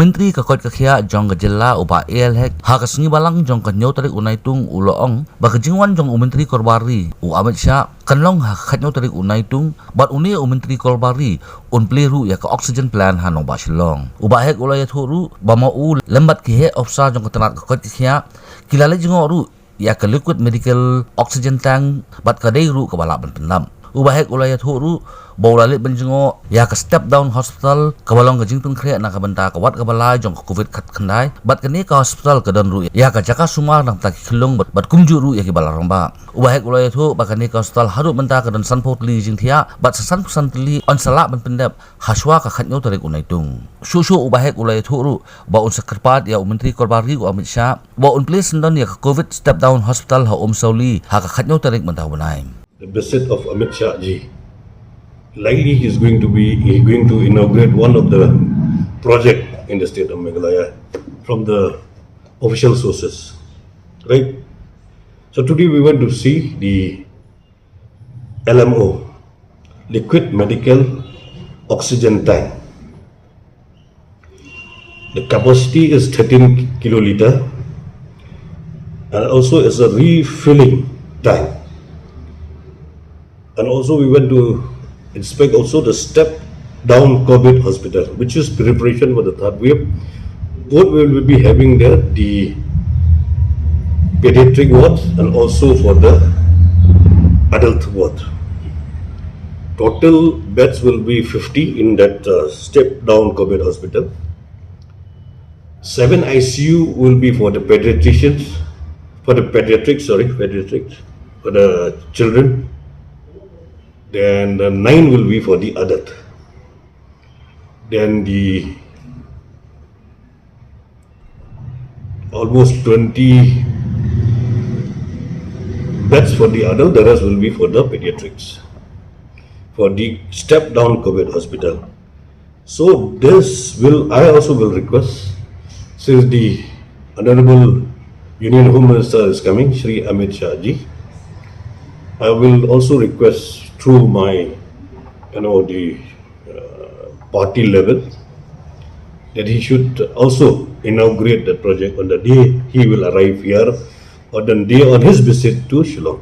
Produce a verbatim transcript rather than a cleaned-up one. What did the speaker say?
Myntri ka koit ka khiah jong ka jylla u Bah A L Hek ha ka sngi Balang jong ka hynñiew tarik u Naitung u la ong ba ka jingwan jong u Myntri Korbar Ri u Amit Shah kan long ha ka khathynñiew tarik u Naitung bad une u Myntri Korbar Ri un plie ruh ïa ka oxygen plant ha nongbah Shillong. U Bah Hek u la ïathuh ruh ba ma u lem bad ki heh officer jong ka tnat ka koit ka khiah ki la leit jngoh ruh ïa ka liquid medical oxygen tank bad ka dei ruh kaba lah ban pyndap. U Bah Hek u la ïathuh ruh ba u la leit ban jngoh ïa ka step down hospital kaba long ka jingpynkhreh na ka bynta ka wat kaba lai jong ka covid khatkhyndai bad kane ka hospital ka don ruh ïa ka jaka sumar na ka bynta ki khyllung bad, bad kumjuh ruh ïa kiba la rangbah. U Bah Hek u la ïathuh ba kane ka hospital haduh mynta ka don sanphew tylli ki jingthiah bad sa sanphew san tylli yn sa lah ban pyndep hashwa ka khathynñiew tarik u Naitung. Shuh shuh u Bah Hek u la ïathuh ruh ba un sa kyrpad ïa u Myntri Korbar Ri u Amit Shah ba un plie syndon ïa ka covid step down hospital ha Umsawli ha ka khathynñiew tarik mynta u bnai. The visit of Amit Shah ji. Likely he is going to be, he is going to inaugurate one of the project in the state of Meghalaya from the official sources. Right? So today we went to see the L M O, liquid medical oxygen tank. The capacity is thirteen kiloliter and also is a refilling tank. And also we went to inspect also the step down covid hospital, which is preparation for the third wave. What we will be having there, the pediatric ward and also for the adult ward. Total beds will be fifty in that uh, step down covid hospital. Seven I C U will be for the pediatricians, for the pediatrics, sorry, pediatrics, for the children. Then the nine will be for the adult. Then the almost twenty beds for the adult, the rest will be for the pediatrics, for the step down covid hospital. So this will, I also will request, since the Honorable Union Home Minister is coming, Shri Amit Shah ji, I will also request through my, you know, the uh, party level that he should also inaugurate the project on the day he will arrive here or the day on his visit to Shillong.